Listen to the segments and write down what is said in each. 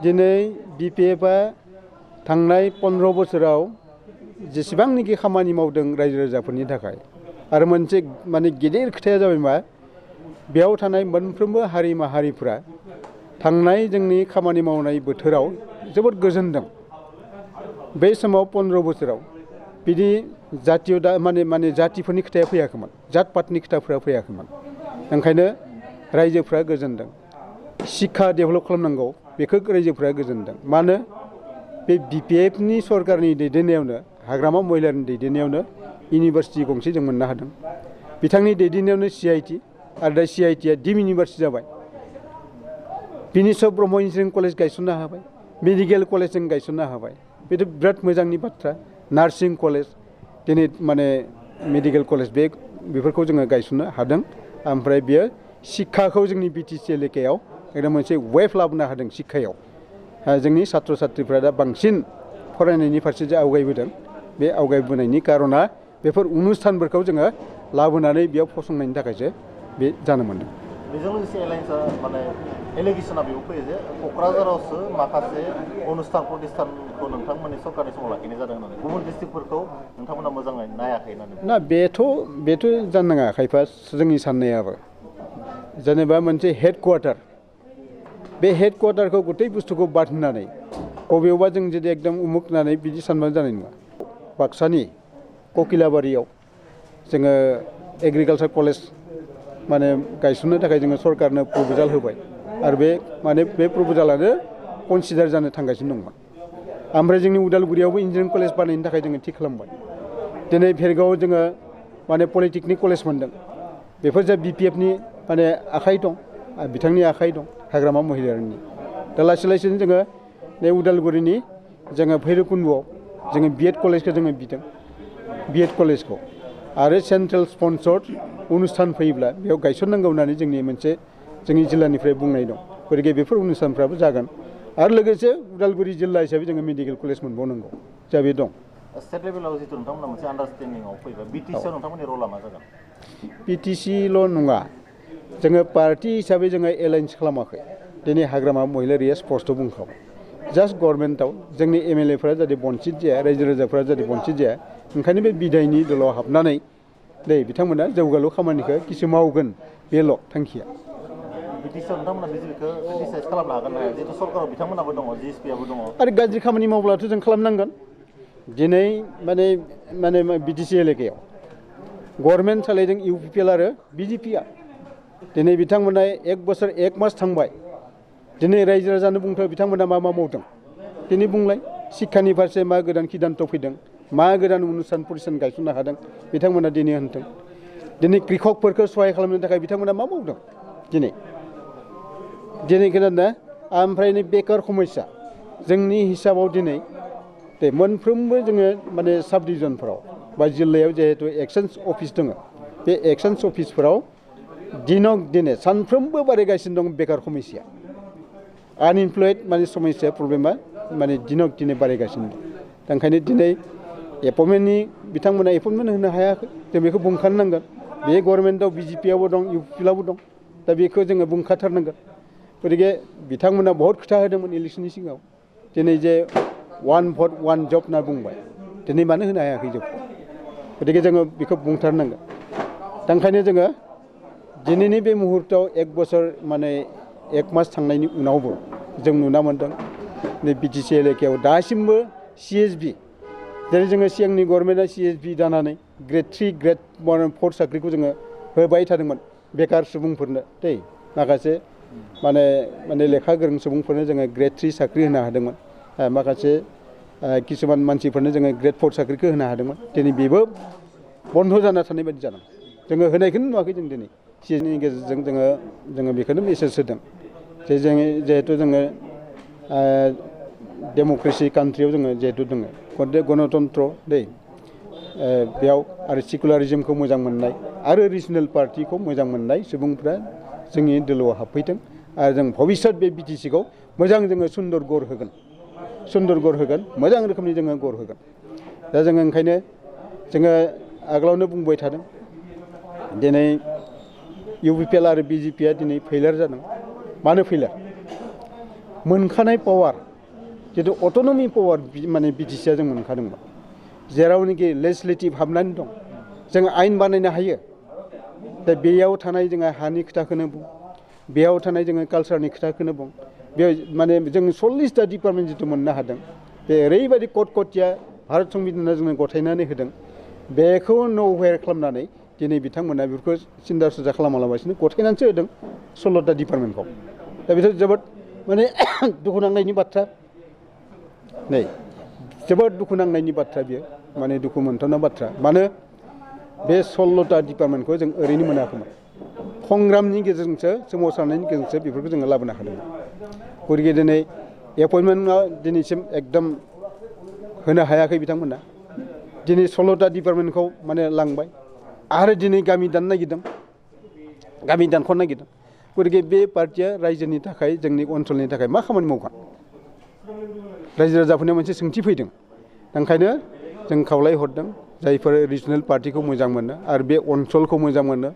दिनै बिपिएफआ थांनाय 15 बोसोराव जेसेबांनाखि खामानि मावदों रायजो राजाफोरनि थाखाय आरो मोनसे माने गिदिर खोथाया जाबाय मा बेयाव थानाय मोनफ्रोमबो हारि माहारिफ्रा थांनाय जोंनि खामानि मावनाय बोथोराव जोबोद गोजोनदों। बे समाव 15 बोसोराव बिदि जातीयता माने जातिफोरनि खोथाया फैयाखैमोन, जात पातनि खोथाफोरा फैयाखैमोन। ओंखायनो रायजोफ्रा गोजोनदों। शिक्षा डेभेलप खालामनांगौ बेखौ रायजोफ्रा गोजोनदों। मानो बे बिपिएफनि सरकारनि दैदेननायावनो हाग्रामा महिलारिनि दैदेननायावनो इउनिभार्सिटि गंसे जों मोननो हादों। बिथांनि दैदेननायावनो CIT आरो दा CITआ डिम इउनिभार्सिटि जाबाय। बिनिसब ब्रह्म इन्जिनियारिं कलेज गायसननो हाबाय, मेडिकेल कलेज जों गायसननो हाबाय। बेथ' बिराद मोजांनि बाथ्रा। नार्सिं कलेज दिनै माने मेडिकेल कलेज बेफोरखौ जोङो गायसननो हादों। ओमफ्राय बियो शिक्षाखौ जोंनि BTC एलेकायाव एकदम मोनसे वेभ लाबोनो हादों शिक्षायाव। जोंनि सात्र सात्रिफ्रा दा बांसिन फरायनायनि फारसे जे आवगायबोदों बे आवगायबोनायनि कारना बेफोर अनुस्थानफोरखौ जोङो लाबोनानै बेयाव फसंनायनि थाखायसो बे जानो मोनदों। बेजों लोगोसे एलायन्सआ माने एलिगेसना बेयाव फैयो जे क'क्राझारावसो माखासे अनुस्थान प्रतिष्ठानखौ नोंथांमोननि सरकारनि समाव लाखिनाय जादों होननानै गुबुन डिस्ट्रिक्टफोरखौ नोंथांमोना मोजाङै नायाखै होननानै। ना बेथ' जानो नाङा खायफा जोंनि साननायाबो। जेनेबा मोनसे हेडक्वार्टार बे हेडक्वार्टारखौ गथै बुस्थुखौ बाद होनानै बबेयावबा जों जुदि एकदम उमुक होननानै बिदि सानबानो जानाय नङा। बाक्सानि ककिलाबारियाव जोङो एग्रिकालसार कलेज माने गायसननो थाखाय जोङो सरकारनो प्रप'जाल होबाय आरो बे प्रप'जालानो कनसिडार जानो थांगासिनो दंमोन। ओमफ्राय जोंनि उदालगुरियावबो इन्जिनियारिं कलेज बानायनो थाखाय जोङो थि खालामबाय। दिनै भेरगावआव जोङो माने पलिटेकनिक कलेज मोनदों। बेफोर जा बिपिएफनि माने आखाइ दं, बिथांनि आखाइ दं, हाग्रामा महिलारिनि। दा लासै लासैनो जोङो बे उदालगुरिनि जोङो भैरबकुन्द'आव जोङो बिएड कलेजखौ जोङो बिदों, बिएड कलेजखौ। आरो सेन्ट्रेल स्पन्सर्ड अनुस्थान फैयोब्ला बेयाव गायसननांगौ होननानै जोंनि जिल्लानिफ्राय बुंनाय दं। गतिके बेफोर अनुस्थानफ्राबो जागोन। आरो लोगोसे उदालगुरि जिल्ला हिसाबै जोङो मेडिकेल कलेज मोनबावनांगौ जा बे दं। स्टेट लेभेलाव जिथु नोंथांमोना मोनसे आन्डारस्टेन्डिंआव फैबाय, BTCआव नोंथांमोननि रला मा जागोन? BTCल' नङा, जोङो पार्टि हिसाबै जोङो एलायन्स खालामाखै। दिनै हाग्रामा महिलारिया स्पष्ट बुंखाबाय। जास्ट गभर्नमेन्टआव जोंनि MLAफ्रा जाहाथे बन्सित जाया, रायजो राजाफ्रा जाहाथे बन्सित जाया, ओंखायनो बे बिधायनि दलाव हाबनानै बिथांमोना जौगालु खामानिखौ किसु मावगोन बेल' थांखिया। BTCआव नोंथांमोना बिजेपिखौ क्रिटिसाइज खालामनो हागोन ना हाया? जिहेतु सरकाराव बिथांमोनाबो दङ, GSPआबो दङ। आरो गाज्रि खामानि मावब्लाथ' जों खालामनांगोन। दिनै माने BTC एलेकायाव गभर्नमेन्ट सालायदों UPPL आरो BJPआ। दिनै बिथांमोना 1 बोसोर 1 मास थांबाय। दिनै रायजो राजानो बुंथों बिथांमोना मा मावदों दिनै बुंलाय। शिक्षानि फारसे मा गोदान सिद्धान्त फैदों, मा गोदान अनुस्थान प्रतिष्ठान गायसननो हादों बिथांमोना दिनै होनथों। दिनै कृषकफोरखौ सहाय खालामनो थाखाय बिथांमोना मा मावदों दिनै खोनादोंना? ओमफ्राय बेकार समस्या जोंनि हिसाबाव दिनै मोनफ्रोमबो जोङो माने साब डिभिजनफोराव बा जिल्लायाव जिहेतु एक्सचेन्ज अफिस दङ, बे एक्सचेन्ज अफिसफोराव दिनै सानफ्रोमबो बारायगासिनो दं बेकार समस्या। आनइमप्लयड माने समस्या प्रब्लेमा माने दिनै बारायगासिनो दं। दा ओंखायनो दिनै एपइन्टमेन्टनि बिथांमोना एपइन्टमेन्ट होनो हायाखै। जों बेखौ बुंखानो नांगोन। बे गभर्नमेन्टआव BJPआवबो दं, UPPLआवबो दं। दा बेखौ जोङो बुंखाथारनांगोन। गतिके बिथांमोना बहुत खोथा होदोंमोन इलेक्सननि सिगाङाव। दिनै जे 1 भट 1 जब होनना बुंबाय, दिनै मानो होनो हायाखै जबखौ? गतिके जोङो बेखौ बुंथारनांगोन। दा ओंखायनो जोङो दिनैनि बे मुहुर्तआव 1 बोसोर माने 1 मास थांनायनि उनावबो जों नुना मोन्दों BTC एलेकायाव दासिमबो CSB जेरै जोङो सिगांनि गभर्नमेन्टआ CSB दानानै ग्रेड 3 ग्रेड 4 साख्रिखौ जोङो होबाय थादोंमोन बेकार सुबुंफोरनो माखासे माने लेखा गोरों सुबुंफोरनो जोङो ग्रेड 3 साख्रि होनो हादोंमोन। माखासे किसुमान मानसिफोरनो जोङो ग्रेड 4 साख्रिखौ होनो हादोंमोन। दिनै बेबो बन्द जाना थानाय बायदि जादों। जोङो होनायखौनो नुवाखै जों दिनै। CSBनि गेजेरजों जोङो बेखौनो मेसेज होदों जे जोङो जिहेथु जोङो डेम'क्रेसि कान्ट्रियाव जोङो जिहेतु दङ गणतन्त्र बेयाव आरो सेकुलारिजमखौ मोजां मोननाय आरो रिजनेल पार्टिखौ मोजां मोननाय सुबुंफ्रा जोंनि दोलोआव हाबफैथों आरो जों भबिष्यत बे BTCखौ मोजां जोङो सुन्दर गर होगोन, मोजां रोखोमनि जोङो गर होगोन। दा जोङो ओंखायनो जोङो आगोलावनो बुंबाय थादों दिनै UPPL आरो BJPआ दिनै फेइलार जादों। मानो फेइलार? मोनखानाय पावार जितु अट'नमि पावार माने बिटिसिआ जों मोनखादोंमोन जेरावनोखि लेजिस्लेटिभ हाबनानै दं जों आयेन बानायनो हायो दा बेयाव थानाय जोंहा हानि खोथाखौनो बुं बेयाव थानाय जोङो कालसारनि खोथाखौनो बुं बेयाव माने जों 40टा डिपार्टमेन्ट जितु मोननो हादों बे ओरैबायदि कटकटिया भारत संबिधाना जोंनो गथायनानै होदों बेखौ नौवेर खालामनानै दिनै बिथांमोना बेफोरखौ सिन्था सुजा खालामालाबासिनो गथायनानैसो होदों 16टा डिपार्टमेन्टखौ दा बेथ' जोबोद माने दुखु नांनायनि बाथ्रा नै जोबोद दुखु नांनायनि बाथ्रा बियो माने दुखु मोनथावना बाथ्रा मानो बे 16टा डिपार्टमेन्टखौ जों ओरैनो मोनाखैमोन संग्रामनि गेजेरजोंसो सोमावसारनायनि गेजेरजोंसो बेफोरखौ जोङो लाबोनो हादोंमोन गतिके दिनै एपइन्टमेन्टआ दिनैसिम एकदम होनो हायाखै बिथांमोना दिनै 16टा डिपार्टमेन्टखौ माने लांबाय आरो दिनै गामि दानो नागिरदों गामि दानख'नो नागिरदों गतिके बे पार्टिया रायजोनि थाखाय जोंनि ओनसोलनि थाखाय मा खामानि मावगोन रायजो राजाफोरनि मोनसे सोंथि फैदों ओंखायनो जों खावलायहरदों जायफोर रिजनेल पार्टिखौ मोजां मोनो आरो बे ओनसोलखौ मोजां मोनो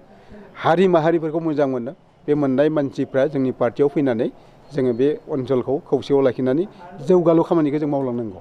हारि माहारिफोरखौ मोजां मोनो बे मोननाय मानसिफ्रा जोंनि पार्टियाव फैनानै जोङो बे ओनसोलखौ खौसेयाव लाखिनानै जौगालु खामानिखौ जों मावलांनांगौ